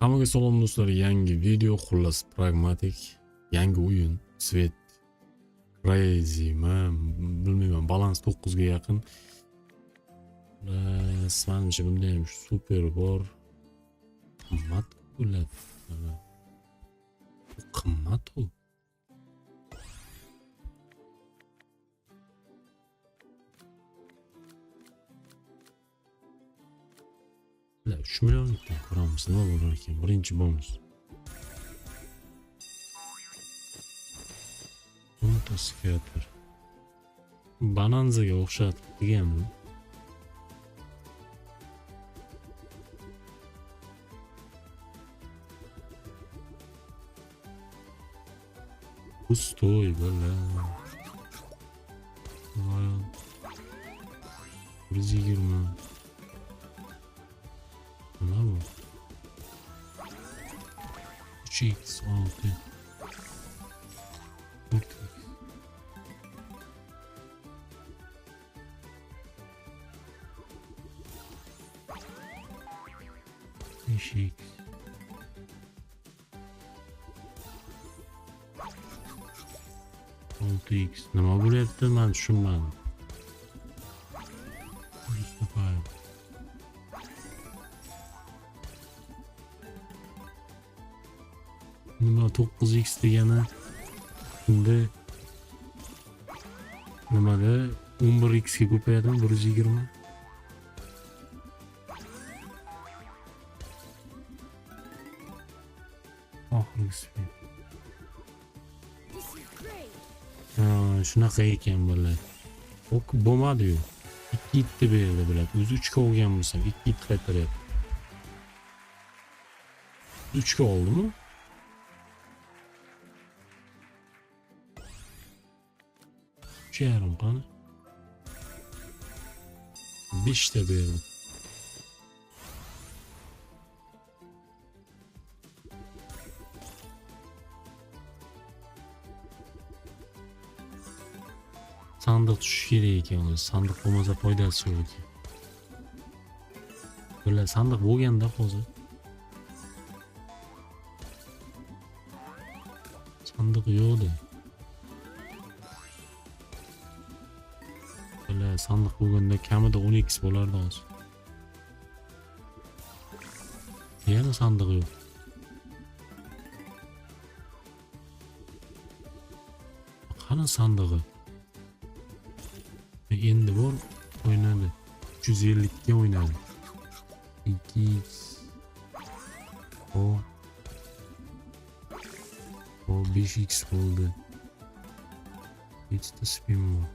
Hammaga salom do'stlar, yangi video, xullas pragmatik, yangi o'yin, Svet Crazy, man bilmayman, balans 9 ga yaqin. Xullas, manimcha bunda ham super bor. Qimmat bo'ladi. Mana. Bu qimmat u. La, 3 millionlikdan ko'ramiz, nima bo'lar ekan. Birinchi bonus. O'nta skater. Bonanzaga o'xshatib deganmi? Пустой, бля. Voy. 120. Nima bu? 3x 6. 4x. 5x. 6x. Nima bo'lyapti? Men tushunmadim. Ustupay. Nima 9x degani unda nimada 11x ga ko'payadimi 120? Oxirgi spin. This is great. Ha, shunaqa ekan bular. Ok bo'lmadi-yu. 2 yetti berdi bular. O'zi 3 ga olgan bo'lsam 2 yetti qaytaryapti. 3 ga oldimi? Uch yarim qani? 5 ta berdi. Sandiq tushishi kerak ekan o'zi. Sandiq bo'lmasa foydasi yo'q ekan. Bular sandiq bo'lganda hozir. Sandiq yo'qdi. Bular sandiq bo'lganda kamida 10x bo'lardi hozir. Yana sandiq yo'q. Qani sandig'i? Endi bor o'ynadi. 350 ga o'ynadi. 2x. O. O 5x bo'ldi. Nechta spin bor?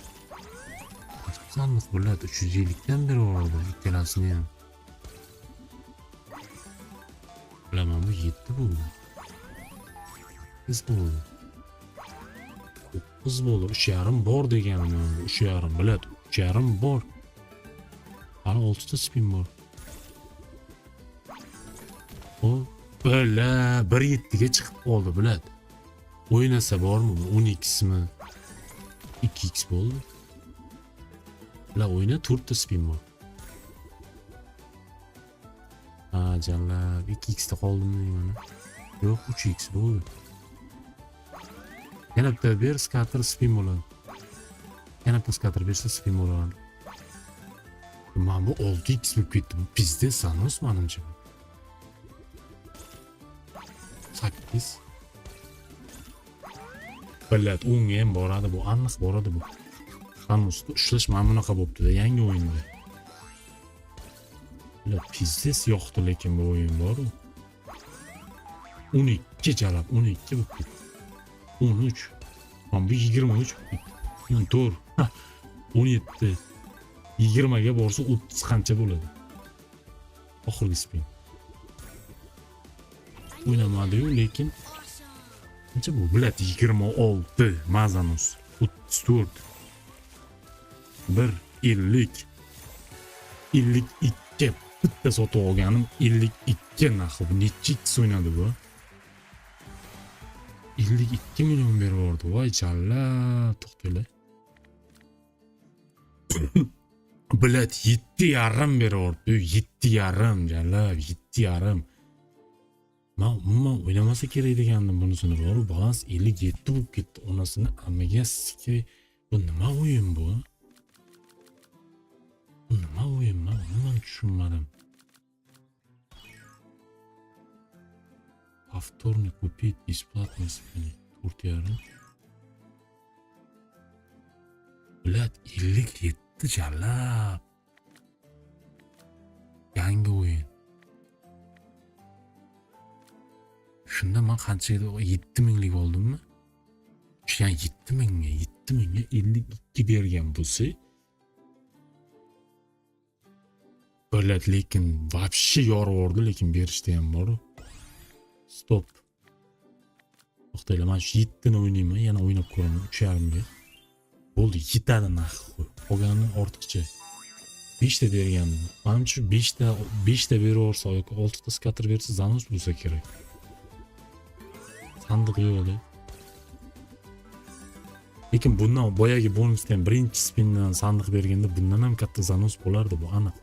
Sandiq bo'ladi 350 dan berib yubordi ikkalasini ham. Bilaman bu 7 bo'ldi. 8 bo'ldi. 9 bo'ldi. 3.5 bor deganim bu. 3.5 biladi. 3.5 bor. Hali 6 ta spin bor. O bila 1.7 ga chiqib qoldi biladi. O'ynasa bormi bu 10x mi? 2x bo'ldi. Bila o'yna 4 ta spin bor. Ha, jallab 2x ta qoldimi deyman. Yo'q, 3x bo'ldi. Yana bitta ber, skater spin bo'ladi. Yana bitta skater bersa spin bo'ladi. Mana bu 6x bo'lib ketdi. Bu пиздец занос manimcha. 8. Billat, o'ngga ham boradi bu, aniq boradi bu. Zanosni ushlash mana bunaqa bo'pti-da yangi o'yinda. Billat, пиздец yoqdi lekin bu o'yin bor-u. 12 jalab, 12 bo'lib ketdi. 13. Mana bu 23 bo'lib ketdi. 14. 17. 20 ga borsa 30 qancha bo'ladi? Oxirgi spin. O'ynamadi-yu, lekin Awesome. qancha bu? Biladi 26 Mazanos 34. 1 50 52 bitta sotib olganim 52 narxi. Bu necha x o'ynadi bu? 52 million berib yubordi. Voy jallab, to'xtanglar. Bilat 7.5 berib yubordi. 7.5 jallab, 7.5. Man umuman o'ynamasa kerak degandim bunisini. Boru balans 57 bo'lib ketdi. Onasini ammiga sikay. Bu nima o'yin bu? Bu nima o'yin? Men umuman tushunmadim. Повторный купить бесплатный спин 4,5. Блядь, 57 jalab. Yangi o'yin. Shunda men qanchaga 7 minglik oldimmi? Yani 7 mingga, 7 mingga 52 bergan bo'lsa, Блядь, lekin вообще yorib yubordi, lekin berishdi ham bor. Stop. To'xtanglar, men shu 7 ni o'ynayman, yana o'ynab ko'raman 3,5 ga. Bo'ldi, yetadi nahvi. Qolgani ortiqcha. 5 ta bergandim. Manimcha 5 ta 5 ta berib yuborsa yoki 6 ta skater bersa zanos bo'lsa kerak. Sandiq yo'q-da. Lekin bundan boyagi bonusdan ham birinchi spindan sandiq berganda bundan ham katta zanos bo'lardi, bu aniq.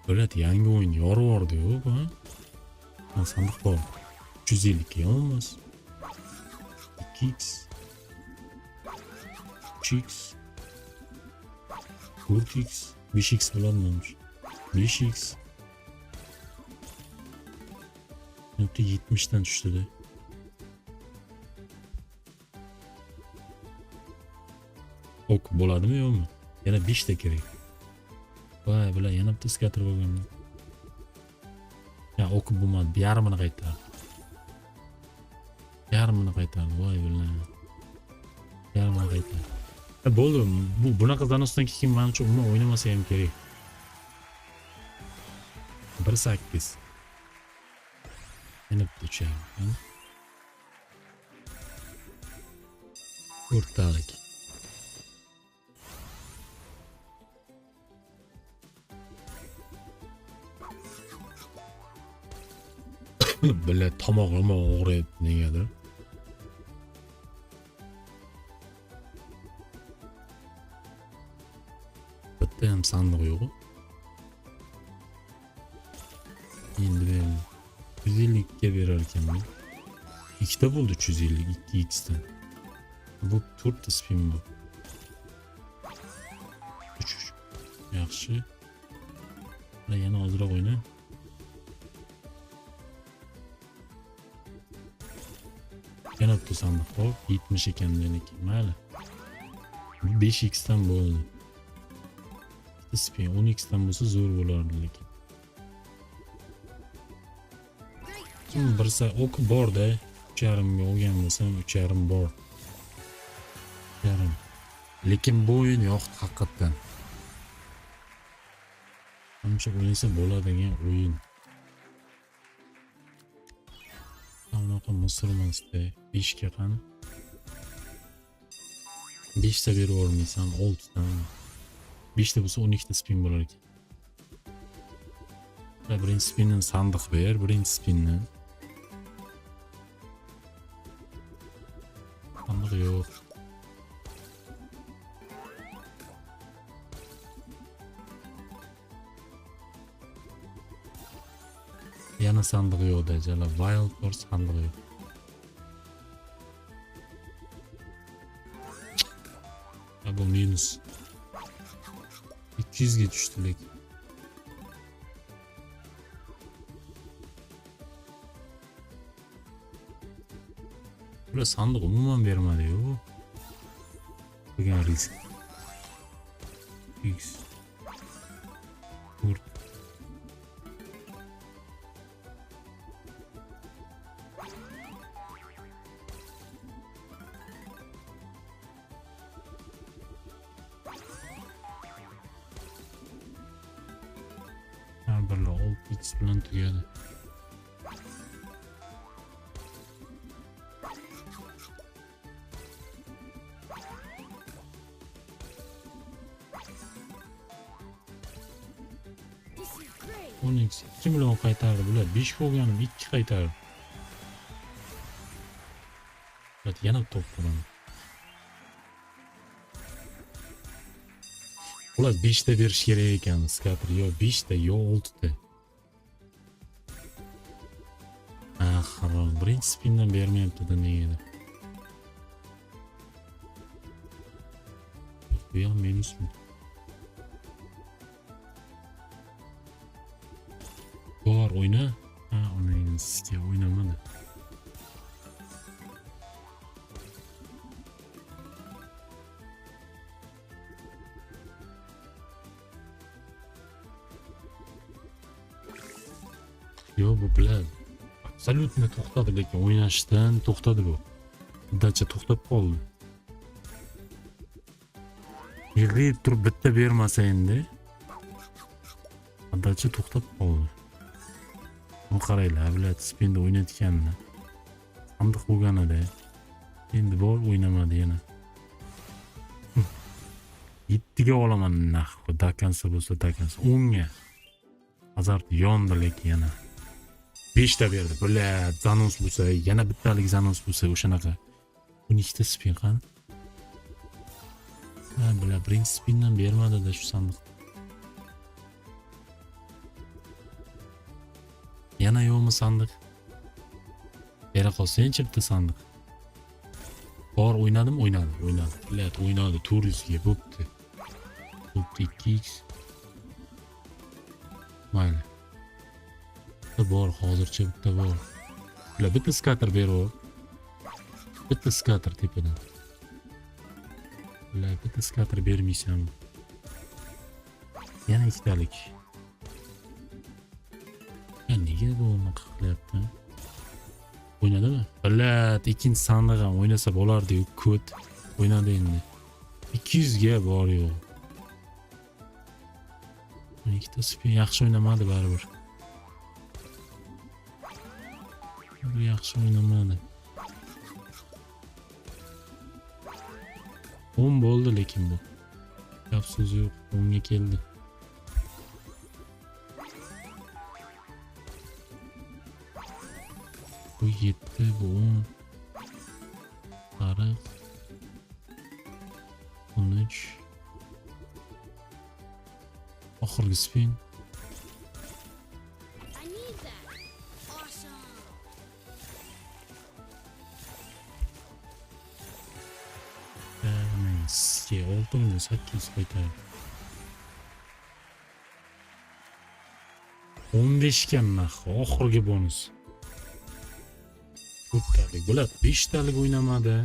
Блядь, yangi o'yin yorib yubordi-yu, bu. Ha, sandiq bor. 350 ga emas. 2x 3x 4x 5x bo'ladi manimcha. 5x 70 dan tushdida. Ok bo'ladimi yo'qmi? Yana 5 ta kerak. Voy, bular yana bitta skater bo'lgan. Ya o'qib bo'lmadi, yarmini qaytardi. Yarmini qaytardi, voy bilan. Yarmini qaytardi. Bo'ldi, bu bunaqa zanosdan keyin menimcha umuman o'ynamasa ham kerak. 1.8. Yana bitta 3.5. To'rttalik. Bile tomog'im og'riyapti negadir. Bitta ham sandiq yo'q. Endi berdi. 150 ga berar ekanman. Ikkita bo'ldi 350, 2x dan. Bu 4 ta spin bu. 3 3. Yaxshi. Yana ozroq o'yna. Yana bitta sandiq bor. 70 ekan meniki. Mayli. 5x dan bo'ldi. Bitta spin 10x dan bo'lsa zo'r bo'lardi lekin. Birsa ok bor-da. 3.5 ga olgan bo'lsam 3.5 bor. 3.5. Lekin bu o'yin yoqdi haqiqatdan. Ancha o'ynasa bo'ladigan o'yin. Unaqa musor emasda. 5 ga qani? 5 ta berib yubormaysan, 6 ta. 5 ta bo'lsa 12 ta spin bo'lar ekan. Birinchi spindan sandiq ber, birinchi spindan. Sandiq yo'q. Yana sandiq yo'q-da, jala wild bor, sandiq yo'q. Bu minus. 200 ga tushdi lekin. Bular sandiq umuman bermadi-yu. Degan risk. X 4 Har birlar 6x bilan tugadi. X 2 million qaytardi bular. 5 bo'lganim 2 qaytardi. Evet, yana top ko'raman. Xullas 5 ta berish kerak ekan scatter, yo 5 ta, yo 6 ta. Ah, harom. Birinchi spindan bermayapti-da negadir. Bu ham minusmi? Bor, o'yna. Ha, uni sizga o'ynamadi. Yo'q, bu biladi. Absolyutно to'xtadi, lekin o'ynashdan to'xtadi bu. Dacha to'xtab qoldi. Yig'ib turib bitta bermasa endi. Dacha to'xtab qoldi. Bu qaranglar, biladi, spinda o'ynatganini. Sandiq bo'lganida. Endi bor o'ynamadi yana. 7 ga olaman nahvi, dakansa bo'lsa dakansa 10 ga. Azart yondi lekin yana. 5 ta berdi. Блядь, zanos bo'lsa, yana bittalik zanos bo'lsa o'shanaqa. 12 ta spin qani? Ha, бля, birinchi spindan bermadi-da shu sandiq. Yana yo'qmi sandiq? Bera qolsangchi bitta sandiq. Bor, o'ynadim, o'ynadi, o'ynadi. Блядь, o'ynadi 400 ga bo'pti. Bo'pti 2x. Mayli. Bitta bor, hozircha bitta bor. Бля, bitta skater berib. Bitta skater tepadan. Бля, bitta skater bermaysan. Yana ikkitalik. Ya nega bu unaqa qilyapti? O'ynadimi? Блядь, ikkinchi sandiq ham o'ynasa bo'lardi-yu, ko't. O'ynadi endi. 200 ga bor yo'q. Ikkita spin yaxshi o'ynamadi baribir. Yaxshi o'ynamadi. 10 bo'ldi lekin bu. Gap so'z yo'q, 10 ga keldi. Bu 7, bu 10. Tariq. 13. Oxirgi spin. I need that. Awesome. Sizga 6800 qaytardi. 15 ga narxi, oxirgi bonus. Ko'ptalik bo'ladi. 5 talik o'ynamadi.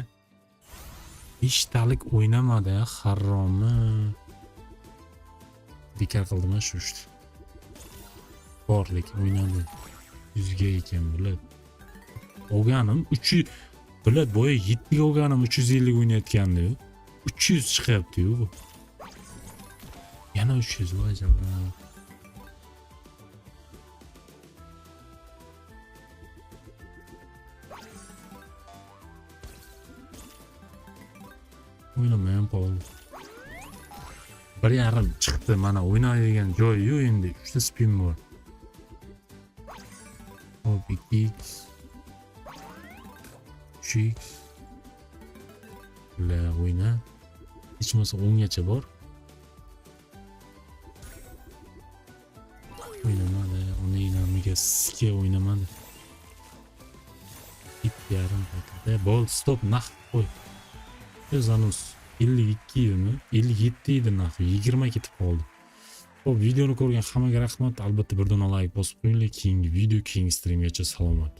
5 talik o'ynamadi, haromi. Bekor qildim shu ishni. Bor lekin o'ynadi. 100 ga ekan bo'ladi. Olganim 300 biladi, boya 7 ga olganim 350 o'ynayotgandi-yu. 300 chiqyapti-yu bu. Yana 300 voy jabr. O'ynamay ham qoldi. 1.5 chiqdi, mana o'ynaydigan joyi yo'q endi. 3 ta spin bor. Hop, 2x 3x. La o'yna. Hech bo'lmasa 10 gacha bor. O'ynamadi, uni inamiga sizga o'ynamadi. 7.5 qaytardi. Bo'ldi, stop, naqd qo'y. Zanos 52 edimi? 57 edi narxi, 20 ketib qoldi. Xo'p, videoni ko'rgan hammaga rahmat. Albatta bir dona like bosib qo'yinglar. Keyingi video, keyingi streamgacha salomat.